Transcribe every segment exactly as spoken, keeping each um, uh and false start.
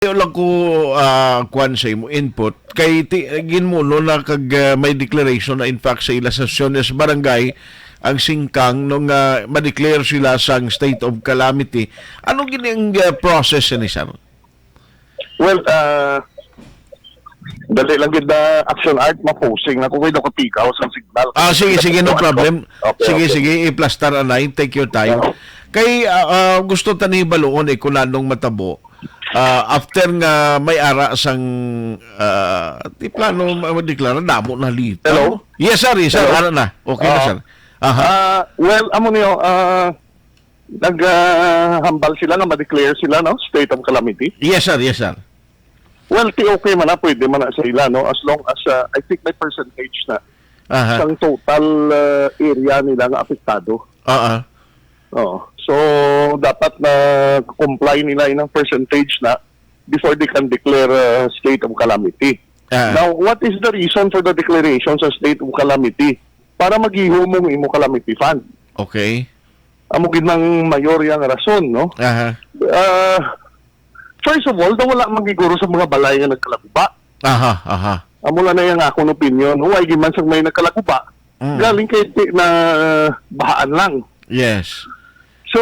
Ayo lang ko, ah, kuwan sa imo input. Kay ti-, ginmuno na kag, ah, may declaration na, in fact, sa ila sa sesyon sa barangay ang singkang nung, ah, ma-declare sila sang state of calamity. Ano gini ang, ah, process ni, sir? Well, ah, dali lang gid na action art, maposing na ko kay nakatigaw sa signal. Ah, sige, sige, no problem. Okay, sige, okay. Sige, iplastar anay. Take your time. Oo. Kay, ah, ah, gusto ta ni baluon eh kung anong matabo. Ah, after nga may ara sang, ah, di plano ma-, madeklara, damo na lito. Hello? Yes, sir. Yes, sir. Hello? Ara na. Okay na, ah, sir. Aha. Ah, well, amo niyo, ah, nag, ah, hambal sila nga ma-declare sila, no? State of calamity. Yes, sir. Yes, sir. Well, ti okay man na, pwede man na sa ila, no? As long as, ah, I think may percentage na, aha, sang total, ah, area nila nga apektado. Ah, ah. Oo. So, dapat na comply nila inang percentage na before they can declare, uh, state of calamity. Ah. Now, what is the reason for the declaration sa state of calamity? Para maghimo mo imo calamity fund. Okay. Amo gid nang mayor yang rason, no? Aha. Ah, first of all, daw wala man gid guro sa mga balay nga nagkalaguba. Aha, aha. Amo lang na yang akong opinion. Huwag gid man sa may nagkalaguba. Mm. Galing kay ti-, na bahaan lang. Yes. So,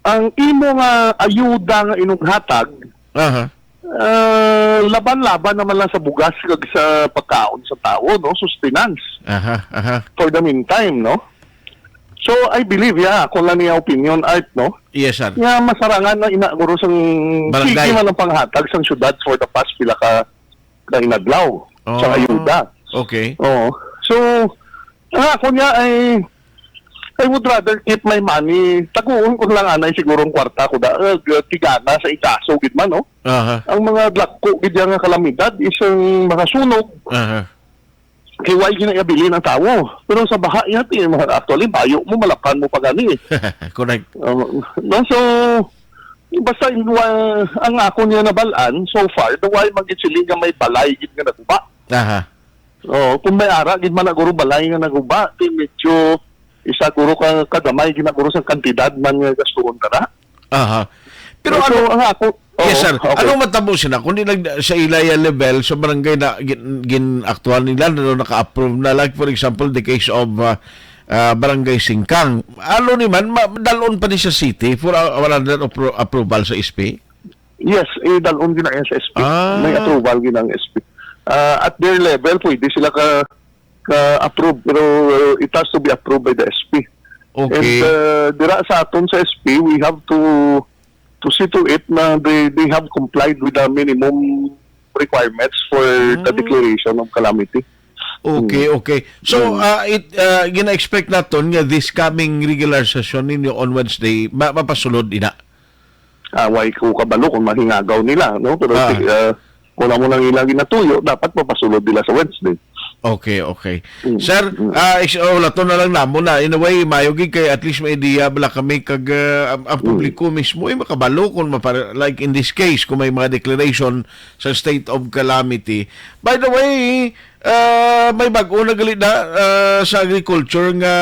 ang imo nga ayuda nga inong hatag, aha, ah, laban-laban naman lang sa bugas kag sa pagkaon sa tawo, no? Sustenance. Aha, aha. For the meantime, no? So, I believe, yeah, ako lang niya opinion, Art, no? Yes, sir. Nga masarangan na ina guro sang, barangay, sige man ang panghatag sang syudad for the past pila ka, ka inadlaw sa, ah, ayuda. Okay. Oo. So, ang ako niya ay, I would rather keep my money. Taguon ko lang anay siguro ang kwarta ko da, eh, tigana sa ikaso gid man, no? Aha. Ang mga dako gid nga kalamidad is ang mga sunog. Aha. Kay why ginaiabilin ang tawo? Pero sa baha, yati, actually, bayo mo, malapan mo pa gani. Correct. Uh, no, so, basta in, wa-, ang ako niya nabalaan, so far, the why magisiling nga may balay gid nga naguba. Aha. Oh, kung may ara gid man na guro balay nga naguba, di medyo isa guro ka kagamay gid na guro sa kantidad man nga gastuhon ka na. Aha. Pero so, ano, ang ako, yes, oo, sir. Okay. Ano matabo sila kung di nag-, sa ilaya level sa barangay na gin, gin-aktuhan nila, no, naka-approve na, like, for example, the case of, uh, uh, Barangay Singkang? Ano ni man, ma-, dalon pa ni sa city for a, another appro-, approval sa S P? Yes, eh, dalon gina sa S P. Ah. May approval gina ang S P. Ah, at their level, pwede sila ka, ka-approve, pero, uh, it has to be approved by the S P. Okay. And, uh, dira sa aton sa S P, we have to, to see to it na they, they have complied with the minimum requirements for the, mm, declaration of calamity. Okay, mm, okay. So, mm, ah, it, ah, gina-expect naton nga this coming regular session ninyo on Wednesday, ma-, mapasulod ina? Ah, way ko kabalo kung mahingagaw nila, no? Pero, ah, si-, ah, kung amo nang ilang ginatuyo, dapat mapasulod nila sa Wednesday. Okay, okay. Mm, sir, mm, ah, is-, oh, lato na lang namo na. In a way, mayo gid kay at least may idea bala kami kag, ah, ang, ang, mm, publiko mismo ay makabalo kung mapar-, like in this case, kung may mga declaration sa state of calamity. By the way, ah, may bag-o na gali na, ah, sa agriculture nga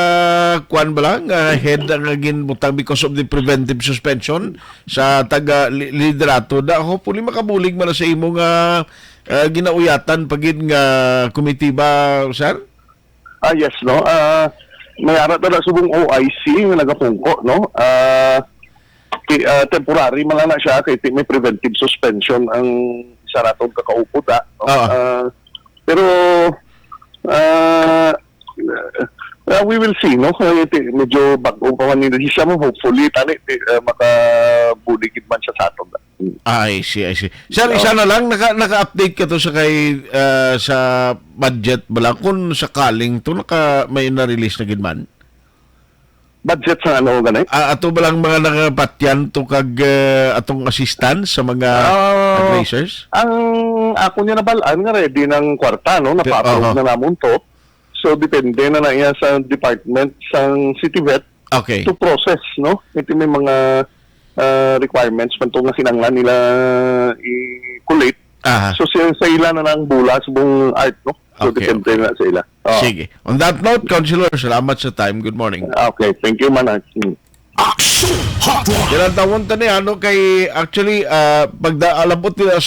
kuan ba lang, nga head nga ginbutang because of the preventive suspension sa taga li-, liderato. Da, hopefully makabulig man na sa imo nga, ah, ginauyatan pa gid nga komitiba, sir? Ah, yes, no. Ah, may ara ta na subong O I C nga nagapungko, no. Ah, ti-, ah, temporary man lang na siya kay ti-, may preventive suspension ang isa naton kakaupo da, no? Oo. Ah, pero, ah, ah, we will see, no? Kay ti-, medyo bag-o pa man ni siya mo, hopefully, tani, ti-, ah, makabulig gid man siya sa aton da. Mm. I see, I see. Sir, isa na lang, naka, naka-update ka to sa kay, ah, sa budget bala, kung sakaling to naka, may na-release na gid man? Budget sa ano, ganay? Ah, ato ba lang mga nakapatyan to kag, ah, atong assistance sa mga, ah, fundraisers? Ang ako niya nabalaan nga ready ng kwarta, no? Napa-approve, aha, na namon to. So, depende na na iya sa department, sang City Vet, okay, to process, no? Ito may mga, ah, requirements man to nga kinahanglan nila i-collect. Aha. So, sa, sa ila na lang bula subong, Art, no? So, okay, depende, okay, na sa ila. Oo. Sige. On that note, Councilor, salamat sa time. Good morning. Okay. Thank you, man, Art. Hmm. Action Hotline. Kailan tawon ta ni ano kay actually ah, pagda alabot nila